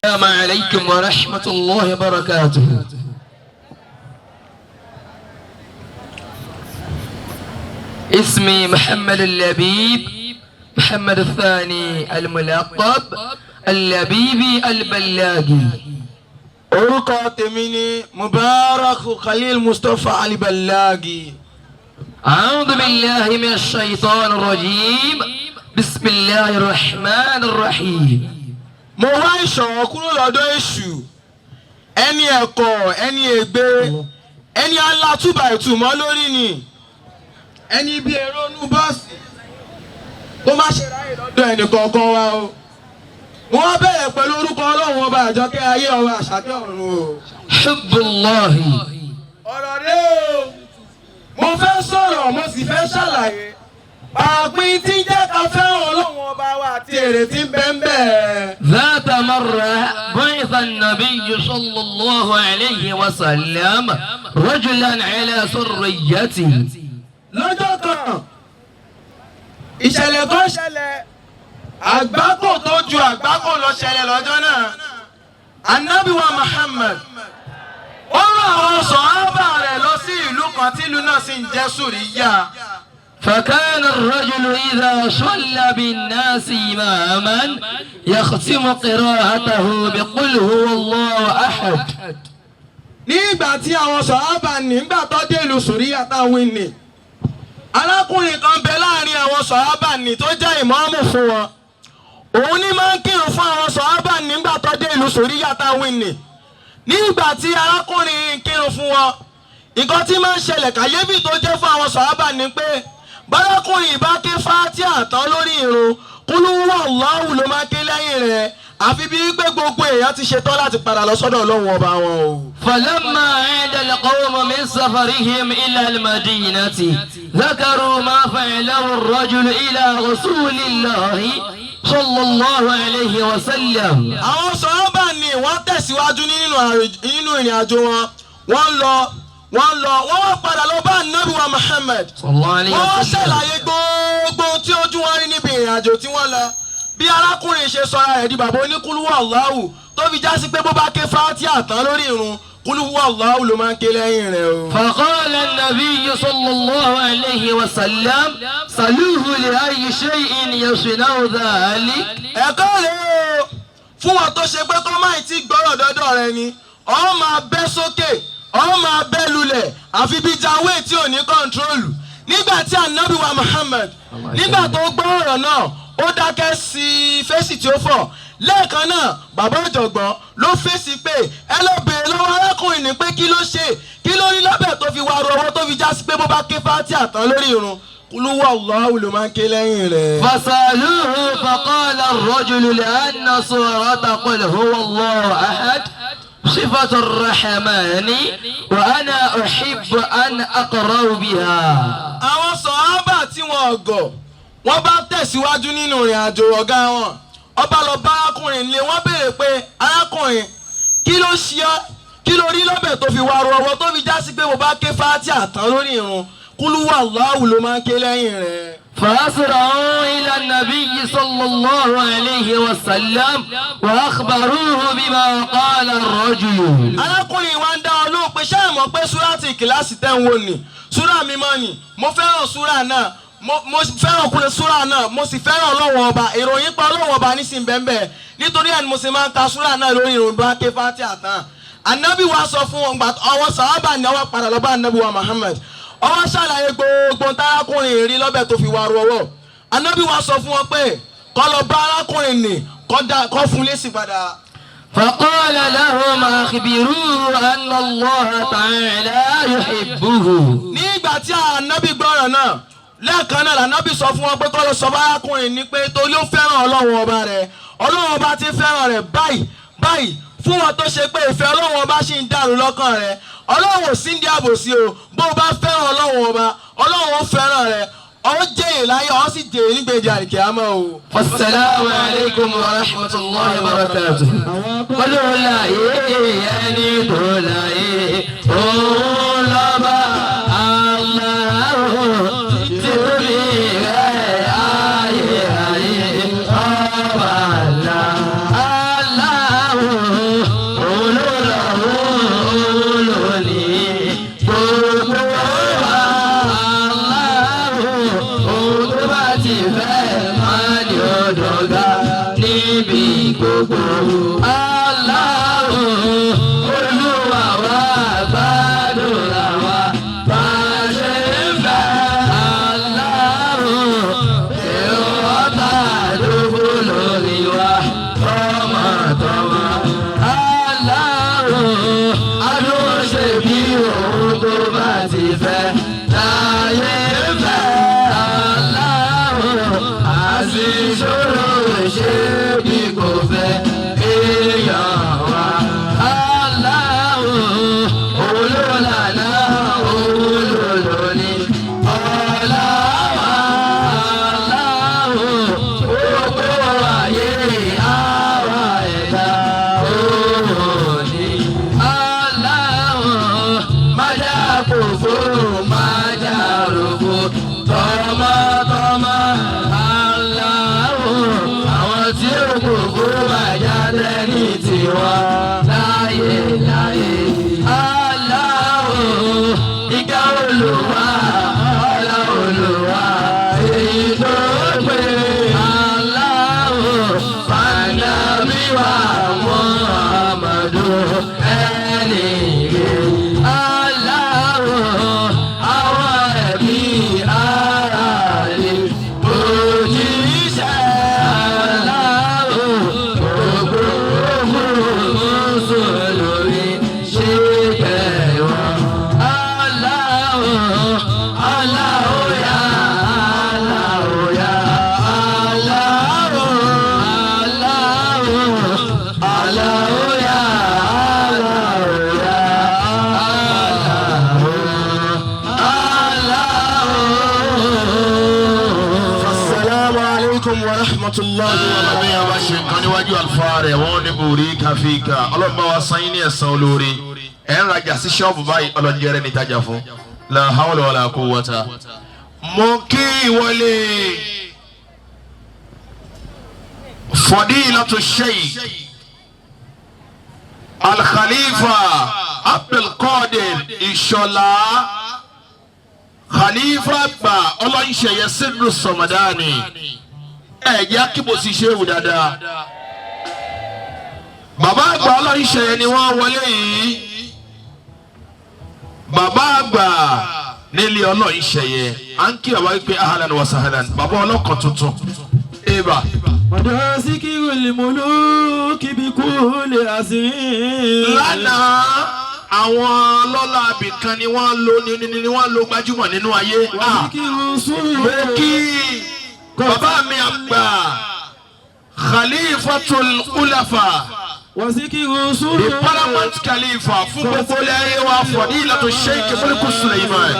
السلام عليكم ورحمة الله وبركاته. اسمي محمد اللبيب محمد الثاني الملقب اللبيبي البلاغي. Orúkọ tèmi ni Mubarak Khalil Mustapha Alibalagi. أعوذ بالله من الشيطان الرجيم، بسم الله الرحمن الرحيم. Mo wá ìṣọ̀rọ̀ kúrò lọ́dọ̀ èṣù, ẹni ẹ̀kọ́, ẹni ègbé, ẹni alátúbà ìtumọ̀ lórí ni, ẹni bí èrò inú bọ́ọ̀sì kó má ṣe ráyè lọ́dọ̀ ẹnì kọ̀ọ̀kan wa o. Mo wá bẹ̀rẹ̀ pẹ̀lú orúkọ Ọlọ́run ọba àjọkẹ́ ayé, ọba àṣàkẹ́ ọ̀run o. حب الله. Ọ̀rọ̀ rẹ o, mo fẹ́ sọ̀rọ̀, mo sì fẹ́ ṣàlàyé pàápín tí ń jẹ́ ká fẹ́ràn Ọlọ́run ọba wa àti èrè tí ń bẹ ń bẹ. ذات مرة بعث النبي صلى الله عليه وسلم رجلا على سريته. Lọ́jọ́ kan, ìṣẹ̀lẹ̀ kan ṣẹlẹ̀, àgbákò tó ju àgbákò lọ ṣẹlẹ̀ lọ́jọ́ náà. Ànábì wa Muhammad ó rán àwọn sọ̀hábà rẹ̀ lọ sí ìlú kan tí ìlú náà sì ń jẹ́ Sùríyà. فكان الرجل إذا صلى بالناس إماما يختم قراءته بقل هو الله أحد. Ní ìgbà tí àwọn sọ̀hábà nígbà tó dé ìlú Sùríyà táwọn ní, arákùnrin kan bẹ láàrin àwọn sọ̀hábà ní tó jẹ́ ìmáàmù fún wọn. Òun ní máa ń kírun fún àwọn sọ̀hábà nígbà tó dé ìlú Sùríyà táwọn ní. Ní ìgbà tí arákùnrin kírun fún wọn, nǹkan tí máa ń ṣẹlẹ̀, kàyéfì tó jẹ́ fún àwọn sọ̀hábà ní pé bárakùnrin ìbá ké Fátíà tán lórí ìrun, kúlúwà Allahu ló máa ké lẹ́yìn rẹ̀, àfi bí pé gbogbo èèyàn ti ṣetán láti padà lọ sọ́dọ̀ Ọlọ́run ọba wọn o. فلما عاد القوم من سفرهم إلى المدينة ذكروا ما فعله الرجل إلى رسول الله صلى الله عليه وسلم. Àwọn sọ̀rọ̀bà ni wọ́n tẹ̀síwájú nínú ìrìn àjò wọn. Wọ́n lọ, wọ́n lọ, wọ́n wá padà lọ bá Ànábì wa Muhammad. صلى الله عليه Wọ́n wá وسلم. ṣàlàyé gbogbo tí ojú wọn rí níbi ìrìn àjò tí wọ́n lọ, bí arákùnrin ṣe sọra rẹ̀ di bàbá oníkúlúwọ̀ Allahu, tó fi já sí pé bó bá ké Fátíà tán lórí ìrun, kúlúwọ̀ Allahu ló máa ń ké lẹ́yìn rẹ̀ o. فقال النبي صلى الله عليه وسلم: سلوه لأي شيء يصنع ذلك. Ẹ̀kọ́ rèé o fún wọn tó ṣe pé kó má tí gbọ́rọ̀ dọ́dọ̀ rẹ ni ọ́ máa bẹ́ sókè, ọ́ máa bẹ́ lulẹ̀, àfi bíi jawé tí ò ní control. Nígbà tí Ànábì wa Muhammad, nígbà tó gbọ́ ọ̀rọ̀ náà, ó dákẹ́ sí i fèsì tí ó fọ̀ lẹ́ẹ̀kan náà. Bàbá ọ̀jọ̀gbọ́n ló fèsì pé ẹ lọ bèèrè lọ́wọ́ arákùnrin ní pé kí ló ṣe, kí ló rí lọ́bẹ̀ tó fi wá ru ọwọ́ tó fi já sí pé bó bá ké Fátíà tán lórí irun, kúlúwà Allahu ló máa ń ké lẹ́yìn rẹ̀. فسألوه فقال الرجل: لأن سورة قل هو الله أحد صفة الرحمن وأنا أحب أن أقرأ بها. Àwọn sọ̀hábà tí wọn gọ̀, wọ́n bá tẹ̀síwájú nínú ìrìn àjò ọ̀gá wọn. Ọba lọ bá arákùnrin lé, wọ́n béèrè pé, arákùnrin, kí ló ṣe ọ́? Kí ló rí lọ́bẹ̀ tó fi wá ru ọwọ́ tó fi já sí pé mo bá ké Fátíà tán lórí irun, kúlúwà Allahu ló máa ń ké lẹ́yìn rẹ̀? فأسرعوا إلى النبي صلى الله عليه وسلم وأخبروه بما قال الرجل. Arákùnrin wa ń dá ọ lóhùn pé, ṣé ẹ mọ̀ pé súrà tí kìláàsì tẹ́ ń wò ní súrà mímọ́ ni? Mo fẹ́ràn súrà náà, mo fẹ́ràn kúrẹ́ súrà náà, mo sì fẹ́ràn Ọlọ́wọ́n ọba, ìròyìn pa Ọlọ́wọ́n ọba nísìnyí bẹ́ẹ̀. Nítorí ẹ̀ ni mo sì máa ń ka súrà náà lórí ìròyìn bá ké Fátíà tán. Ànábì wa sọ fún wọn gbà àwọn sàhábà ní ọwọ́ padà lọ́ba Ànábì wa Muhammad, ọwọ́ ṣàlàyé gbogbo tárákùnrin rí lọ́bẹ̀ tó fi wá ru ọwọ́. Ànábì wa sọ fún wọn pé kó lọ bá arákùnrin nì, kó fún lésì padà. فقال لهم: أخبروه أن الله تعالى يحبه. Ní ìgbà tí Ànábì gbọ́rọ̀ náà, lẹ́ẹ̀kan náà lànábì sọ fún wọn pé kó lọ sọ fún arákùnrin ní pé torí ó fẹ́ràn Ọlọ́run ọba rẹ̀, Ọlọ́run ọba ti fẹ́ràn rẹ̀ báyìí báyìí. Fún wọn tó ṣe pé ìfẹ́ Ọlọ́run ọba ṣì ń dàrú lọ́kàn rẹ̀, Ọlọ́run ò sí ní àbòsí o. Bó o bá fẹ́ràn Ọlọ́run ọba, Ọlọ́run ó fẹ́ràn rẹ̀, ó jèrè láyé, ó sì jèrè nígbèjì àlìkìyámọ̀ o. والسلام عليكم ورحمة الله وبركاته. قلوا ẹni tó láyé òun lọ́ba Allahu títóbi rẹ̀ ayé ayé ọba àlá Allahu. Allahu Olúwa wa gbàdúrà wa bá a ṣe ń fẹ́. Allahu èrò ọ̀tá àdúgbò lórí wa tọmọtọmọ. Allahu àdúnṣe bí òun tó bá ti fẹ́ láyé fẹ́. Allahu àṣìṣòro ṣe bí kò fẹ́ èèyàn wa. Allahu olólànà olólóní ọ̀la wa. Allahu gbogbo ayé àwa ẹ̀dá òní. Allahu májà kòkó májà rògbò tọmọtọmọ. Allahu àwọn tí ó kòkó májà tẹ́ni tiwa láyé láyé. Allahu ìkẹ́ Olúwa ọlá Olúwa èyí tó pé. Allahu fànàbí wa Muhammadu ẹni rè. Allahu àwọn ẹbí ara rè òjíṣẹ́. Allahu gbogbo mùsùlùmí ṣe kẹwàá. Allahu Allahu ya Allahu ya Allahu Allahu Allahu ya Allahu ya Allahu Allahu. Asalaamu alaykum wa rahmatulahi wa Ọlọ́run yà wá ṣe nǹkan níwájú àlùfáà rẹ̀ wọ́n ní bùrí káfíńkà. Ọlọ́run bá wa san yín ní ẹ̀san olóore. Ẹ̀ ń rajà sí ṣọ́ọ̀bù báyìí, Ọlọ́run jẹ́ rẹ̀ ní ìtajà fún. La hawla wala quwwata. Mo kí ìwọlé Fadilatu Sheikh Al-Khalifa Abdulkadir Ìṣọ̀lá Khalifa gbà Ọlọ́nṣẹ̀yẹ Sínú Sọ̀mọ̀dánì. Ẹ jẹ́ akíbo sì ṣe wù dáadáa. Bàbá àgbà Ọlọ́nṣẹ̀yẹ ni wọ́n wọlé yìí. Bàbá àgbà nílé Ọlọ́nṣẹ̀yẹ. À ń kí bàbá wípé ahlan wa sahlan. Bàbá ọlọ́kàn tuntun. Eba. مداسكر الملوك بكل أسر Lánàá àwọn lọ́lá abìkan ni wọ́n lo ni wọ́n lo gbajúmọ̀ nínú ayé. Ah, وذكر mo kí bàbá mi àgbà Khalifatul Khulafa. وذكر The paramount khalifa fún gbogbo ilé ayé wa Fadilatu Sheikh Mulku Suleiman.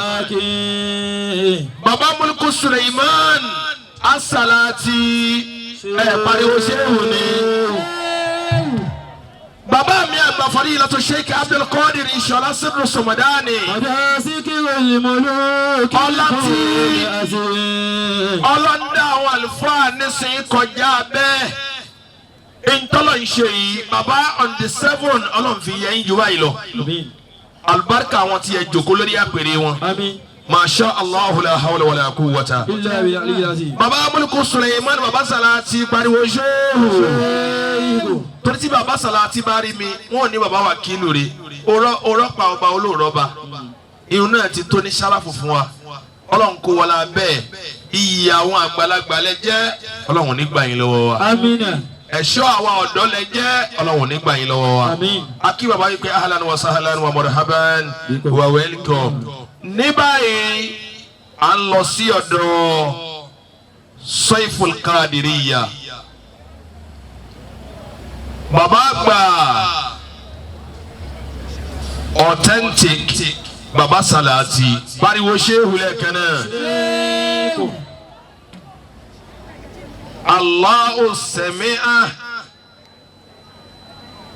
Bàbá Mulku Suleiman Asalati ẹ pariwo ṣéwù ni. Bàbá mi àgbà Fadilatu Sheikh Abdul Qadir Ìṣọ̀lá Sirru Sọmọdánì. مداسكر الملوك Ọlá tí- بكل أسر Ọlọ́ndà àwọn àlùfáà nísìnyí kọjá bẹ́ẹ̀. Ntọ́lọ̀ ń ṣe yìí, bàbá on the 7 Ọlọ́run fi yẹ ń ju báyìí lọ. آمين Àlùbáríkà àwọn tí ẹ jòkó lórí àpèrè wọn. آمين Masha Allahu la hawla wala quwwata. إلا بالعلي العظيم Baba Mulku Suleiman Baba Salati pariwo ṣéhù. Torí tí Baba Salati bá rí mi, wọ́n ò ní bàbá wa kí lóore. Orọ́ pa ọba olóòrọ́ba. Irun náà ti tó ní sáráfù fún wa. Ọlọ́run kó wọlá bẹ́ẹ̀. Iyì àwọn àgbàlagbà lẹ jẹ́. Ọlọ́run ò ní gbà yín lọ́wọ́ wa. آمين Ẹ̀ṣọ́ àwa ọ̀dọ́ lẹ jẹ́. Ọlọ́run ò ní gbà yín lọ́wọ́ wa. آمين Akí bàbá yìí pé ahlan wa sahlan wa marhaban wa welcome. Ní báyìí, à ń lọ sí ọ̀dọ̀ Saiful Qadiriyya. Bàbá àgbà authentic Bàbá Salati pariwo ṣéhù lẹ́ẹ̀kan náà. Allahu sami'a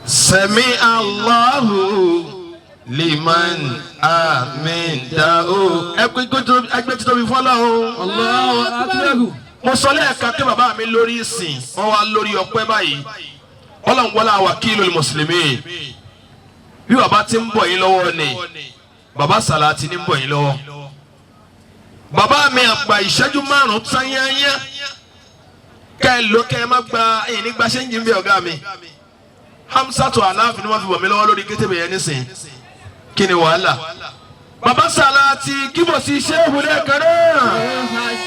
sami'a Allahu liman hamidahu. Ẹgbẹ́ títóbi fọlọ́hún. Allahu akbar. Mo sọ lẹ́ẹ̀kan pé bàbá mi lórí ìsìn, wọ́n wá lórí ọpẹ́ báyìí. Ọlọ́run wọlé wakilul muslimin. Bí bàbá ti ń bọ̀ yín lọ́wọ́ ni, bàbá Sàlátì ní ń bọ̀ yín lọ́wọ́. Bàbá mi àgbà ìṣẹ́jú 5 tán yányá. Kẹ́ ẹ ló kẹ́ ẹ má gba ẹ̀yìn nígbà ṣẹ́ńjì ń bẹ ọ̀gá mi. Hamsatu Aláàfin ni wọ́n fi bọ̀ mí lọ́wọ́ lórí kétébé yẹn nísìn. Kí ni wàhálà? Bàbá Sàlátì kíbọ̀ sí Ṣéhù lẹ́ẹ̀kan náà.